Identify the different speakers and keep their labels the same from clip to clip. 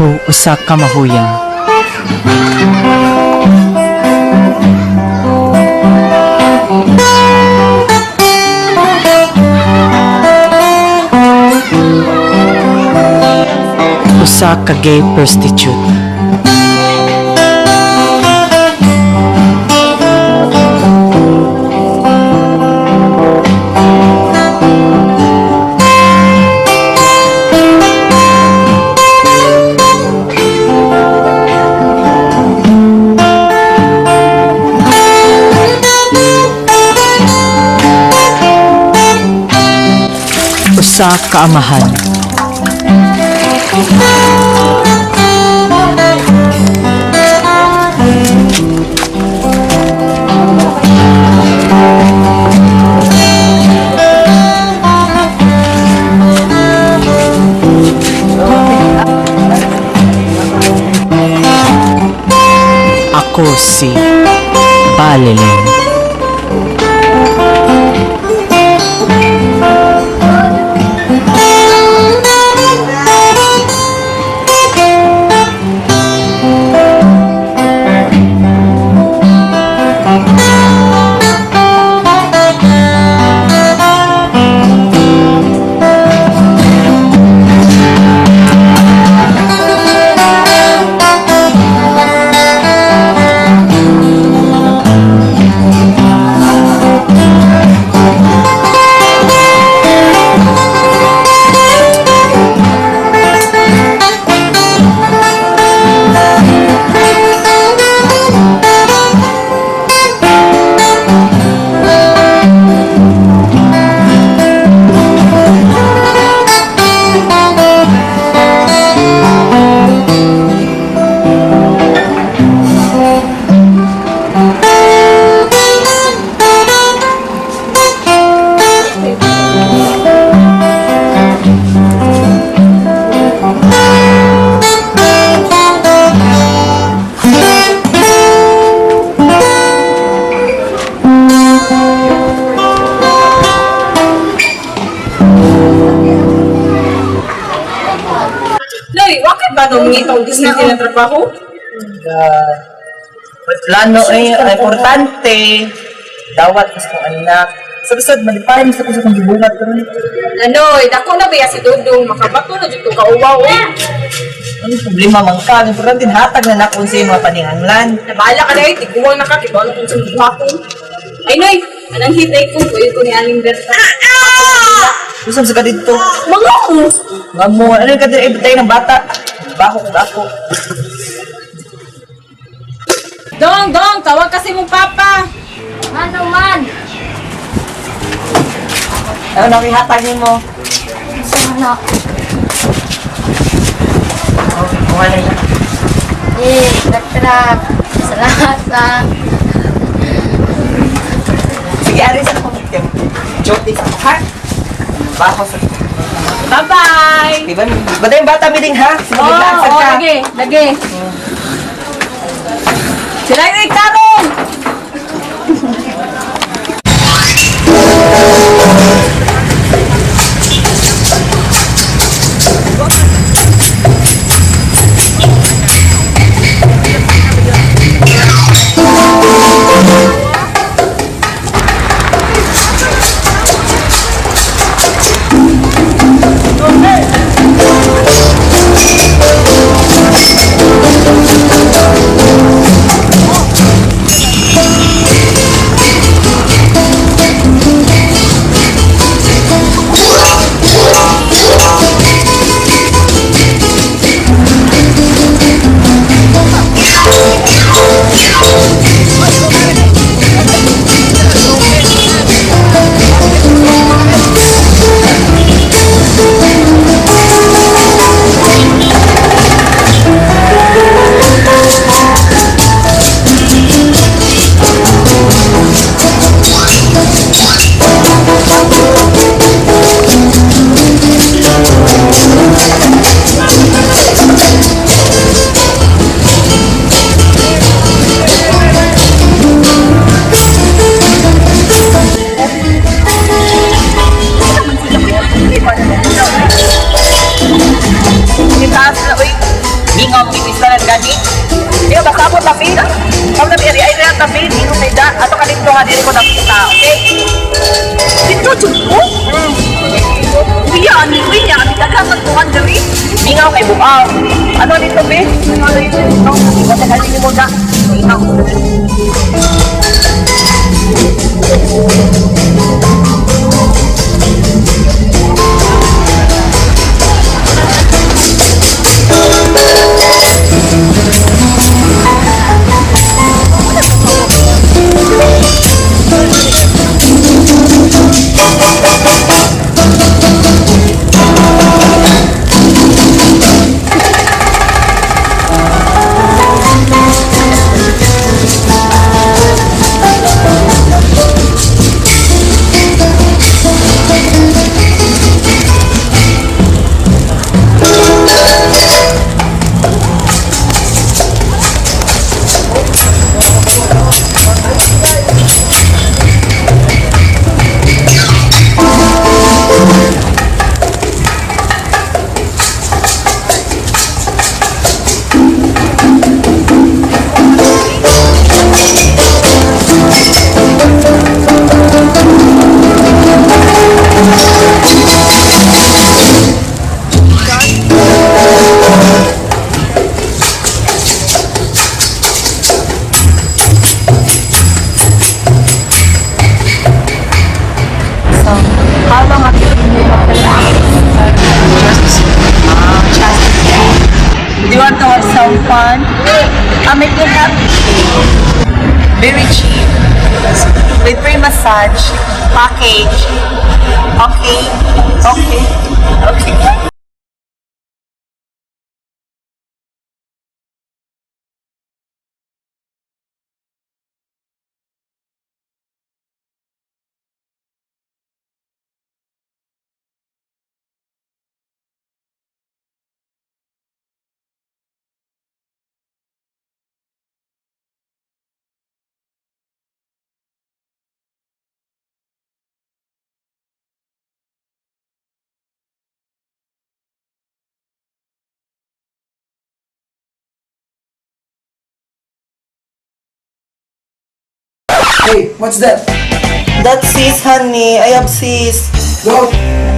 Speaker 1: Ako usa ka mahuya. Usa ka gay prostitute. Usa ka amahan. Ako si Baleleng.
Speaker 2: Loy, bakit ba nung ngitong Disney na trabaho?
Speaker 3: God. Plano eh, ang importante. Dawat kas kong anak. Sa bisod, malipayan sa ko sa kong gibuhat. Pero
Speaker 2: Nanoy, dako na ba si Dudong? Makabato na dito ka uwaw eh.
Speaker 3: ano problema man ka? Ang importante, hatag na nakon sa mga paninganglan.
Speaker 2: Nabahala ka na eh, tiguang na ka, kibalo kung sa buhaton. Ay Noy, anang hitay ko, kuyo ko ni Aling Berta.
Speaker 3: Gusto sa ka dito.
Speaker 2: Mga mo!
Speaker 3: Nga mo, ano yung kadiri, tayo ng bata. Bako kong ako.
Speaker 2: Dong, dong, tawag kasi mong papa.
Speaker 4: Ano man?
Speaker 3: Ano na hatag nimo?
Speaker 4: Sana.
Speaker 3: Oh, kuha na na.
Speaker 4: Eh, trak. Salamat sa...
Speaker 3: Sige, ari sa akong Jote sa ha? Bako sa...
Speaker 2: Bye-bye!
Speaker 3: Di ba? Ba yung bata miling ha?
Speaker 2: Oo,
Speaker 3: Sige,
Speaker 2: oh,
Speaker 3: ka.
Speaker 2: lagi, lagi. Sila yung karong! Iyo, basta mo tabi. Ako tabi, ari ay na tabi. Dino kay da. Ato ka dito ha, dili ko nakita. Okay? Dito, jud ko? Uya, ani, uya. Ani, daghang magtuhan diri. Mingaw kay buaw. Ano dito, be? Ano dito? Basta galing mo da. Mingaw.
Speaker 3: So, how long have you been in a Just Do you want to have some fun? I'll make you happy. Very cheap. With free massage, package. Okay. Okay. Okay.
Speaker 5: Hey, what's that?
Speaker 3: That's sis, honey. I have sis.
Speaker 5: Go,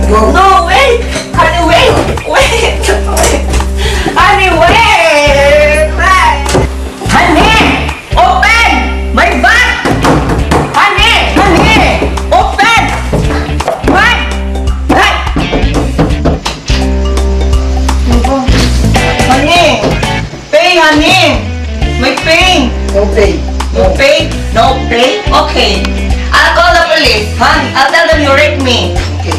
Speaker 5: go.
Speaker 3: No, wait! Honey, wait! Wait! Wait! Honey, wait! Wait! Honey! Open! My bag! Honey! Honey! Open! Wait! Hey! Honey! Pay, honey! My pay!
Speaker 5: No pay.
Speaker 3: No pay? No pay? Okay. I'll call the police, huh? I'll tell them you raped me.
Speaker 5: Okay.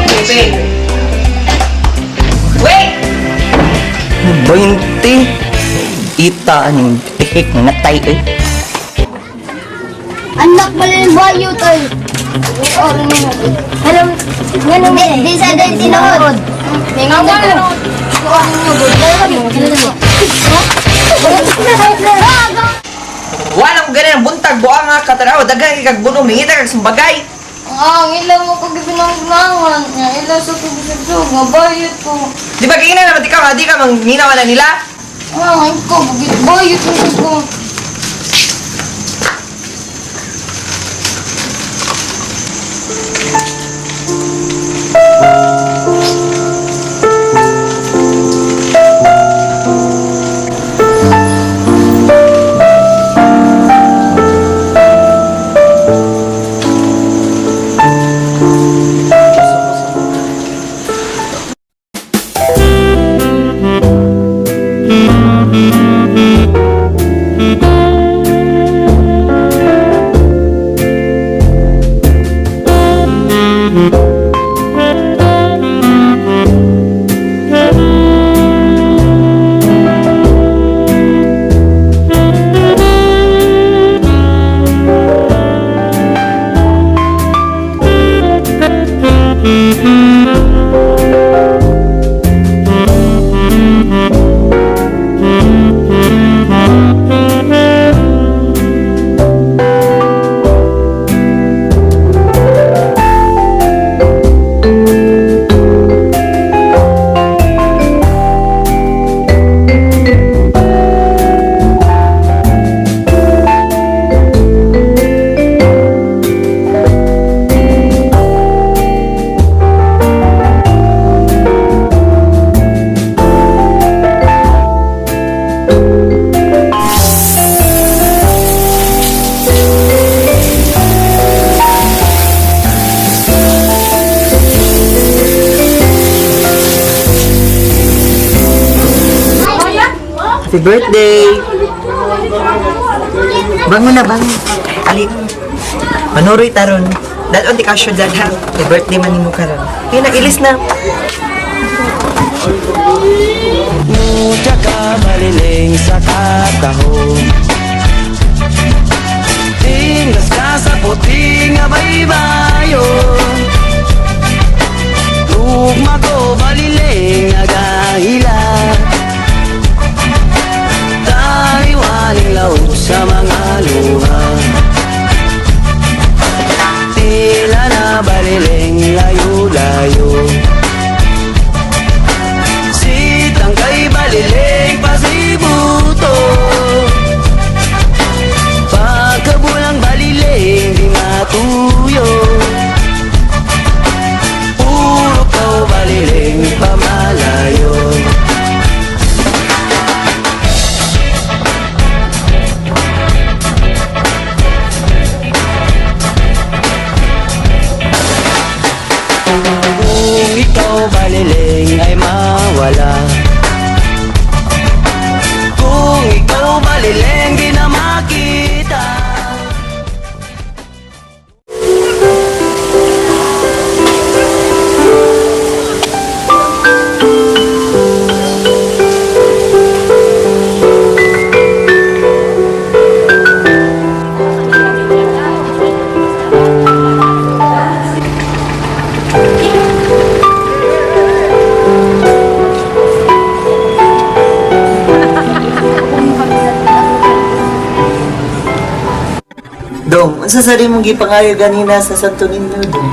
Speaker 3: Okay, babe. Wait! 20. Ita, anong tihik na natay eh.
Speaker 4: Anak balin bayo tay. Alam, ngano di sa din tinuod. May nga mo.
Speaker 3: Wala ko ganun ang buntag, buang nga katanaw, daghang ikagbuno, mingita kag sumbagay.
Speaker 4: Ang ila mo ko gibinangbangan, nga ila sa ko gisugso, nga bayot ko.
Speaker 3: Di ba kingina naman ikaw, nga di ka manghinawa na nila?
Speaker 4: Ah, ko bugit bayot ko ko.
Speaker 3: Happy birthday! Bangon na, bangon. Ali. Manuroy taron. Dad-on ti kasyo dad ha. Happy birthday man nimo karon. Kaya na, ilis na.
Speaker 5: Mutya ka baliling sa katahom. Tingas ka sa puti nga baybayo. Tugma ko baliling nagahila. Taliwaning laot sa mga luha. Tila na baliling layo-layo. Si Tangkay baliling pasibuto. Pagkabulang baliling di matuyo. Puro ko baliling pamalayo. Kung ikaw baliling ay mawala. Kung ikaw baliling di na makita.
Speaker 3: Dong, unsa sa mong gipangayo ganina sa Santo Niño, Dong?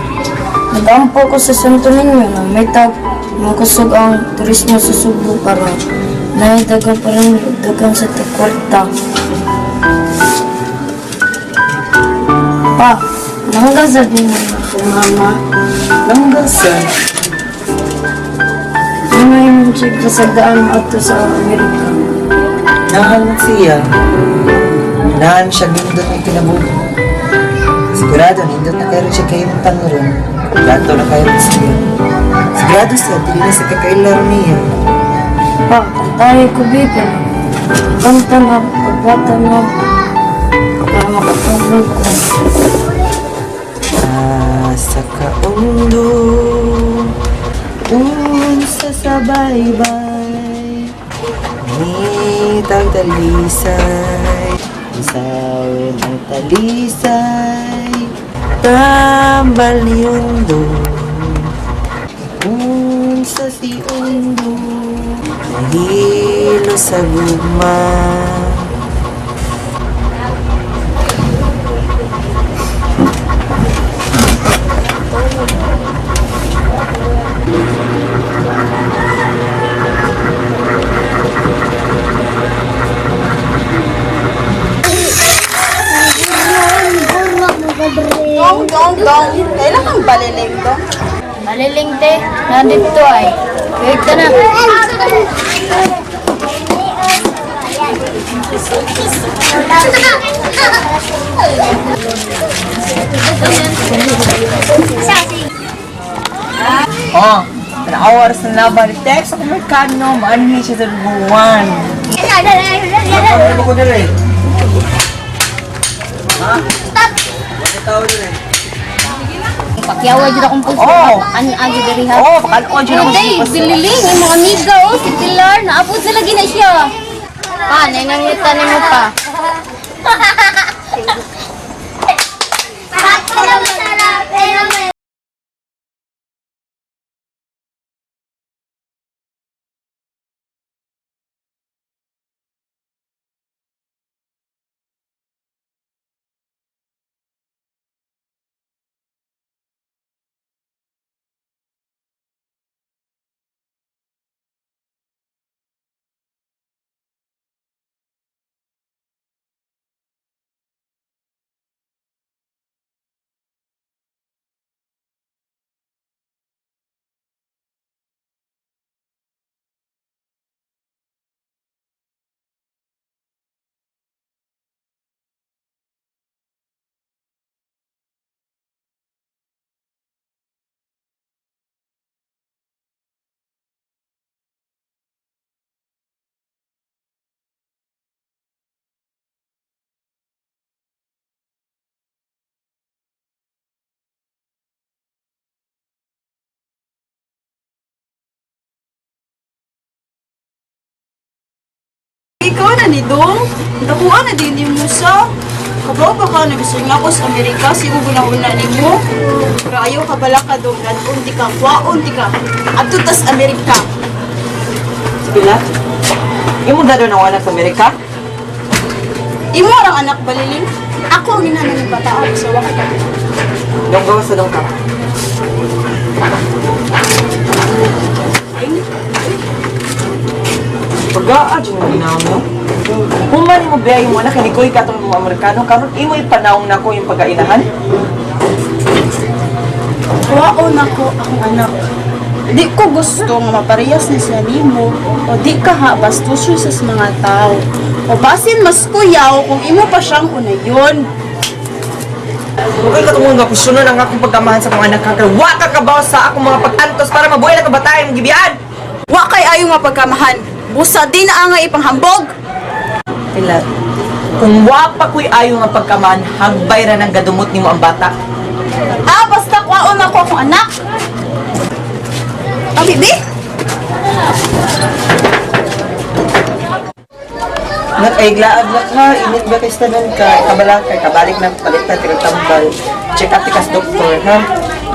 Speaker 4: Nagampo ko sa Santo Niño na may tag makusog ang turismo sa Subo para nahidagan pa rin dagan sa kwarta. Pa, nanggasad niyo ako, mama.
Speaker 3: Nanggasan.
Speaker 4: Ano yung siya kasagdaan ato sa Amerika?
Speaker 3: Nahan man siya. Nahan siya nindot ng kinabuhi. Sigurado, nindot na kayo siya kayo ng tanguron. Lato na kayo siya. Sigurado siya, dili na sa kakailaro niya.
Speaker 4: Pa, kantahe ko bibi. Kanta na, pagbata na, para makatulog ko.
Speaker 3: Asa ka undo, unsa sa baybay, ngitang talisay, usawin ang talisay, tambal ni Undo, unsa si Undo, nahilo sa gugma.
Speaker 2: Dong, dong, dong. Kailan kang baliling, dong?
Speaker 4: Maliling te, nandito ay. Wait ka na.
Speaker 3: Oh, an hour sa nabal. Text ako merkano, maanhi siya sa buwan. Ano ko dire? Ha? Tao dire.
Speaker 4: Pakyawa dyan akong puso.
Speaker 3: Oh.
Speaker 4: Ano agi diri ha?
Speaker 3: Oh, pakalon siya
Speaker 4: Oh, day, bililing, yung mga amiga, oh, si Pilar, naabot na lagi na siya. Pa, nanangitan mo pa.
Speaker 6: Ikaw na ni Dong. Dakuha na din ni Musa. Kabaw pa ka na gusto niya ako sa Amerika, siguro na una ni mo. Pero ayaw ka bala ka dong, radon di ka, kwaon di ka. Adto tas Amerika.
Speaker 3: Pilar, imo dado na anak sa Amerika?
Speaker 6: Imo ang anak baliling. Ako ang ina ng bata ako sa waka.
Speaker 3: Dong gawas sa dong ka. Pag-aa, dyan mo ginawa mo. Kung man mo biya yung anak, hindi ko ikatong mga Amerikano, karon imo ipanaong nako yung pag-ainahan.
Speaker 6: Kwaon ako akong anak. Di ko gusto nga maparehas ni siya nimo o di ka ha bastuso sa mga tao. O basin mas kuyaw kung imo pa siyang unayon.
Speaker 3: Huwag ka tungkol nga kusyonan ang akong pagkamahan sa akong anak kay wa ka kabaw sa akong mga pag-antos para mabuhay na kabataan imong gibiyaan.
Speaker 6: Wa kay ayo nga pagkamahan. Busa di na angay ipanghambog.
Speaker 3: Pilar, kung wa pa ko'y ayo nga pagkamahan, hagbay ra nang gadumot nimo ang bata.
Speaker 6: Ah, basta kwaon ako akong anak. Ah, bibi?
Speaker 3: Nak ay glaab na ka, init ba kay tanan ka, kabala ka, kabalik na palitan tigag tambal. Check up tikas doktor ha.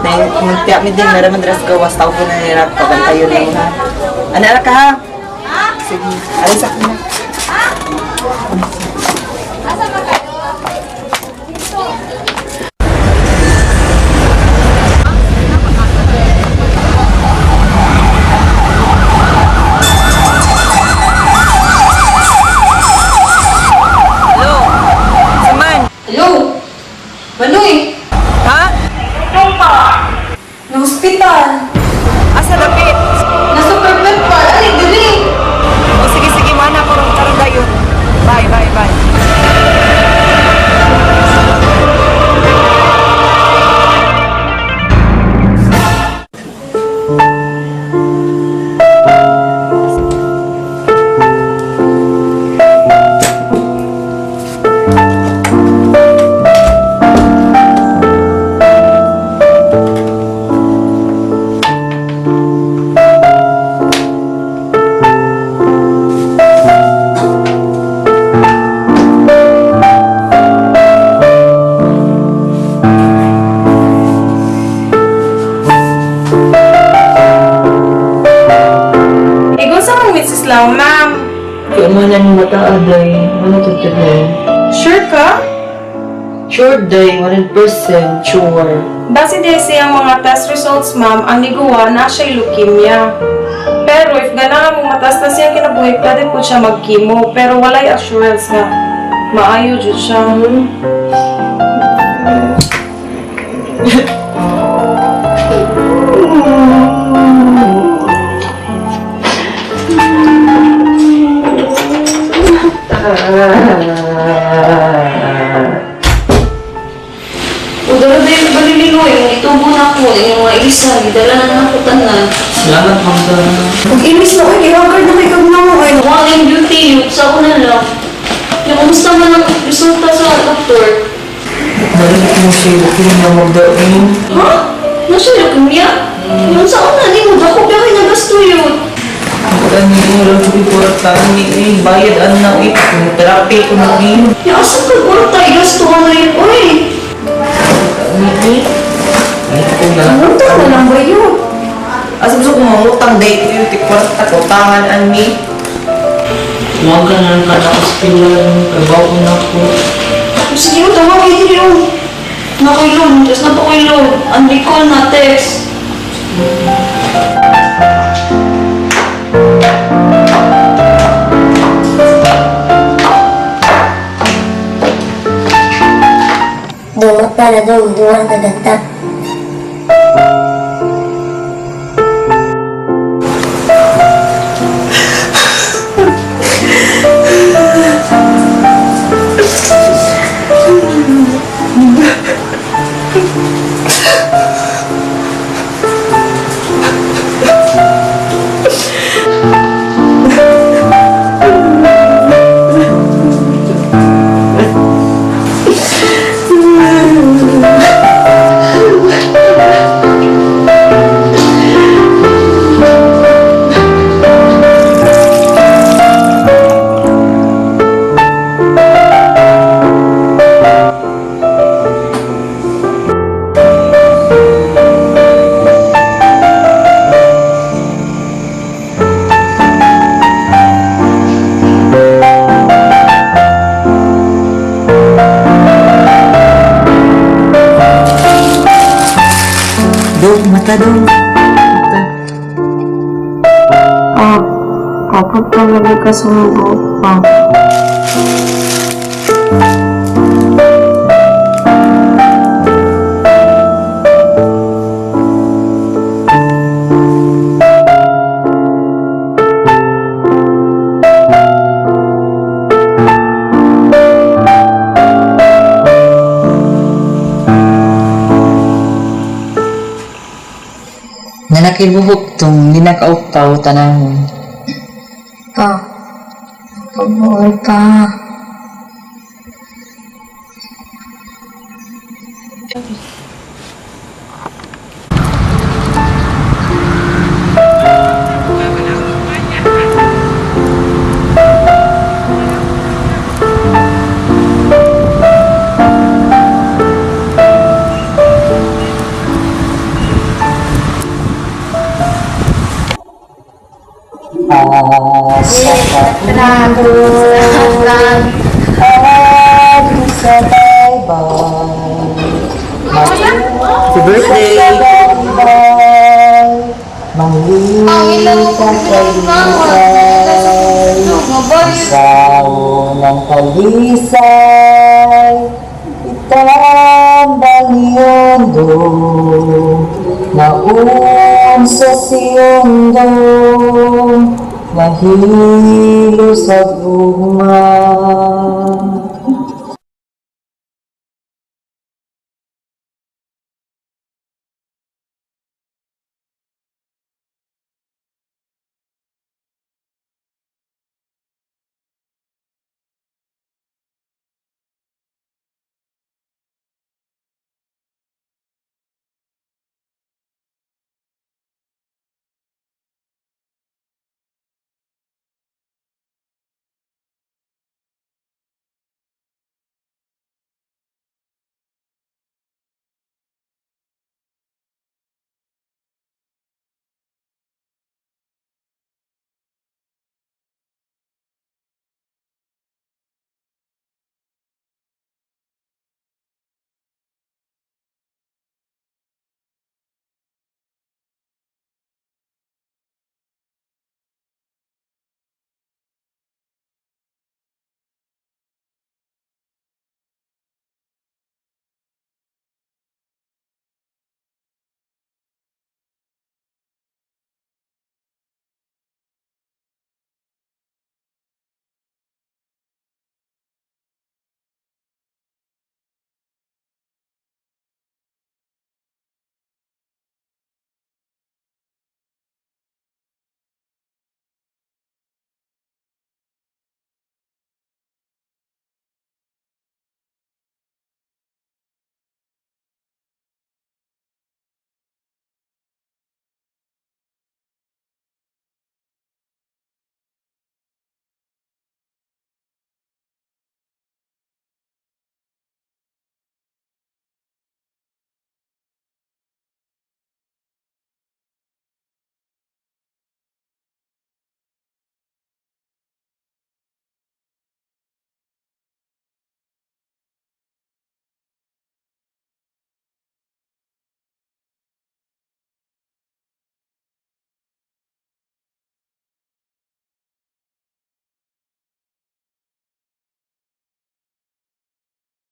Speaker 3: Nay munti mi din naraman dras gawas tawag na nila pabantayon mo ha. Ana ka ha? Sige, alis ako na. Hello. Saman.
Speaker 4: Hello? Manoy!
Speaker 3: Ha?
Speaker 4: Na hospital!
Speaker 3: Asa dapit?
Speaker 4: Nasa perpetual! Ay, dali!
Speaker 3: O sige sige mana ko ron karon dayon. Bye bye bye.
Speaker 7: Ikaw sa mong Mrs. Lau, ma'am.
Speaker 3: Kaya mo na ni mata aday, wala tutuloy.
Speaker 7: Sure ka?
Speaker 3: Sure day, 100% sure.
Speaker 7: Base din siyang mga test results, ma'am, ang niguwa na siya'y leukemia. Pero if ganahan mong mataas na siyang kinabuhi, pwede po siya mag-chemo. Pero walay assurance nga. Maayo jud siya.
Speaker 4: Udara ba yung baliligoy? Yung itubo na ako, yung mga isa, gidala na na ako tanan.
Speaker 1: Salamat, Ma'am Donna.
Speaker 4: Pag inis na, uy, ihagard na kay kag na mo, ay. Wala yung beauty, yung sa una lang. Yung kumusta man ang resulta sa doktor?
Speaker 3: Narinig mo siya, okay na magdaing.
Speaker 4: Ha? Nasa leukemia? Yung sa una, ni mo, dako ba kayo nagasto yun?
Speaker 3: Ano yung walang pura ni eh, bayad ano na eh, kung therapy ko na eh.
Speaker 4: Yung asa ka kwarta, igasto ka na yun, uy.
Speaker 3: Ano eh? Ay, ko na.
Speaker 4: Kwarta na lang ba yun?
Speaker 3: Asa gusto ko mangutang day ko yung tikwarta ko, tangan ani.
Speaker 1: Huwag ka na lang ka na ospital. Trabaho na ako.
Speaker 4: Sige, tawag kayo yun. Nakuilon, tapos napakuilon. Ang recall na text.
Speaker 8: Dumot na na dong, duwang kaganta.
Speaker 3: Ta dong. Ta.
Speaker 4: Pa, papunta lagi ka sumubo pa.
Speaker 1: Nanakibuhok tong ginakaupaw tanahon.
Speaker 4: Pa, pabuhay pa.
Speaker 3: Asa ka Adto sa baybay.
Speaker 1: Happy birthday!
Speaker 3: Manglitan kalisay, sa unang talisay, itambal niyondo, naun sa siyondo, nahilo sa gugma.